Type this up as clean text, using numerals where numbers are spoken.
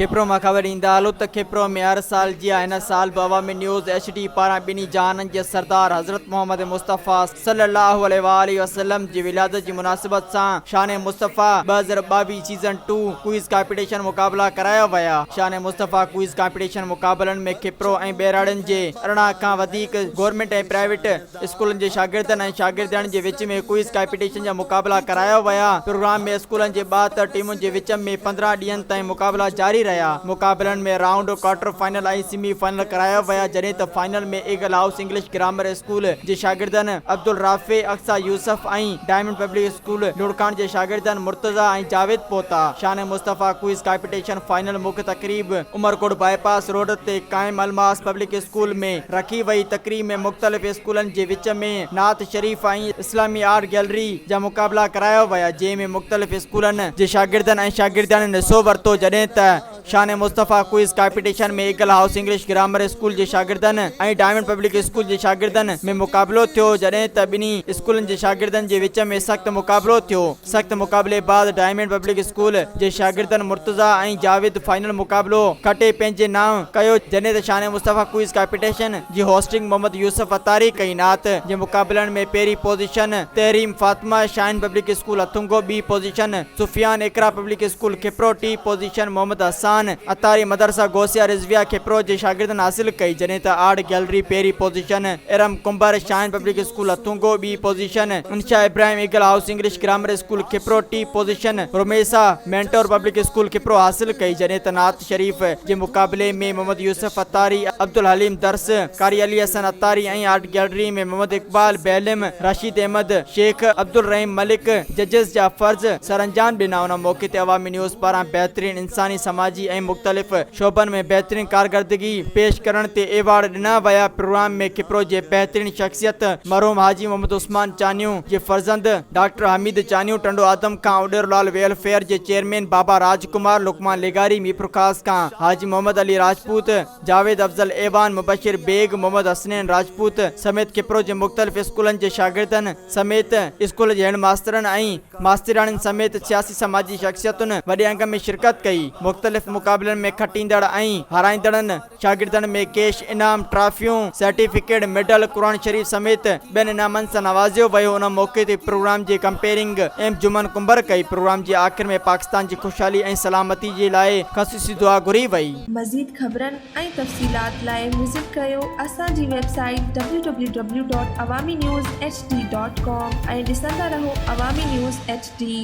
کپرو مان خبر ڏيندا هلون ته کپرو ۾ هر سال جيان هن سال به عوامي نيوز ايڇ ڊي پاران ٻنهي جهانن جي سردار حضرت محمد مصطفيٰ صلي الله عليه واٰله وسلم جي ولادت جي مناسبت سان شان Mustafa 2022 season two quiz competition مقابلا ڪرايا ويا. شان مصطفيٰ ڪوئز ڪامپيٽيشن مقابلن ۾ کپرو ۽ ٻهراڙين جي 18 کان وڌيڪ گورنمينٽ ۽ پرائيويٽ اسڪولن جي شاگردن ۽ شاگردياڻين جي وچ ۾ ڪوئز ڪامپيٽيشن جا مقابلا ڪرايا ويا. پروگرام ۾ اسڪولن جي 72 ٽيمن جي وچ ۾ 15 ڏينهن تائين مقابلا جاري رهيا. مقابلن ۾ round, quarter final ۽ semi final ڪرايا ويا جڏهن ته final ۾ Eagle House English Grammar School جي شاگردن Abdul Rafi, Aqsa Yousuf ۽ Diamond Public School Larkana جي شاگردن مرتضيٰ ۽ جاويد پهتا. شان مصطفيٰ ڪوئز ڪامپيٽيشن فائنل مک تقريب عمرڪوٽ باء پاس روڊ تي قائم الماس پبلڪ اسڪول ۾ رکي وئي. تقريب ۾ مختلف اسڪولن جي وچ ۾ نعت شريف ۽ اسلامي آرٽ گيلري جا مقابلا ڪرايا ويا جنهن ۾ مختلف اسڪولن جي شاگردن ۽ شاگردياڻين حصو ورتو جڏهن ته Shan Mustafa quiz competition ۾ Eagle House English Grammar School جي شاگردن ۽ ڊائمنڊ پبلڪ اسڪول جي شاگردن ۾ مقابلو ٿيو جڏهن ته ٻنهي اسڪولن جي شاگردن جي وچ ۾ سخت مقابلو ٿيو سخت مقابلي بعد ڊائمنڊ پبلڪ اسڪول جي شاگردن مرتضيٰ ۽ جاويد فائنل مقابلو کٽي پنهنجي نانء ڪيو جڏهن ته شان مصطفيٰ ڪوئز ڪامپيٽيشن جي هوسٽنگ محمد يوسف عطاري ڪئي نعت جي مقابلن ۾ پهرين position Tahreem Fatima Shaheen Public School Hathango ٻي position Sufian Iqra Public School Khipro ٽي پوزيشن محمد حسان عطاري مدرسه غوثيه رضويه کپرو جي شاگردن حاصل ڪئي جڏهن ته آرٽ گيلري پهرين position Iram Kumbhar Shaheen Public School Hathango ٻي position Insha Ibrahim Eagle House English Grammar School Khipro ٽي position Rumaisa Mentor Public School Khipro حاصل ڪئي جڏهن ته نعت شريف جي مقابلي ۾ محمد يوسف عطاري، عبدالحليم درس، قاري علي حسن عطاري ۽ آرٽ گيلري ۾ محمد اقبال بهلم، رشيد احمد شيخ، عبدالرحيم ملڪ ججز جا فرض سرانجام ڏنا. ان موقعي تي عوامي نيوز پاران بهترين انساني، سماجي ۽ مختلف شعبن ۾ بهترين ڪارڪردگي پيش ڪرڻ تي ايوارڊ ڏنا ويا. پروگرام ۾ کپرو جي بهترين شخصيت مرحوم حاجي محمد عثمان چانيو جي فرزند ڊاڪٽر حميد چانيو، ٽنڊو آدم کان اڏيرولال ويلفيئر جي چيئرمين بابا راج ڪمار، لقمان لغاري، ميرپورخاص کان حاجي محمد علي راجپوت، جاويد افضل اعوان، مبشر بيگ، محمد حسنين راجپوت سميت کپرو جي مختلف اسڪولن جي شاگردن سميت اسڪول جي هيڊ ماسترن ۽ ماسترياڻين سميت سياسي سماجي شخصيتن وڏي انگ ۾ شرڪت ڪئي. مختلف مقابلن ۾ کٽيندڙ ۽ هارائيندڙن شاگردن ۾ ڪيش انعام، ٽرافيون، سرٽيفڪيٽ، ميڊل، قرآن شريف سميت ٻين انعامن سان نوازيو ويو. ان موقعي تي پروگرام جي ڪمپيئرنگ ايم جمن ڪنڀر ڪئي. پروگرام جي آخر ۾ پاڪستان جي خوشحالي ۽ سلامتي جي لاء خصوصي دعا گهري وئي. مزيد خبرن ۽ تفصيلات لاء وزٽ ڪريو اسان جي website W W W dot Awami News H D dot com ۽ ڏسندا رهو عوامي نيوز ايڇ ڊي.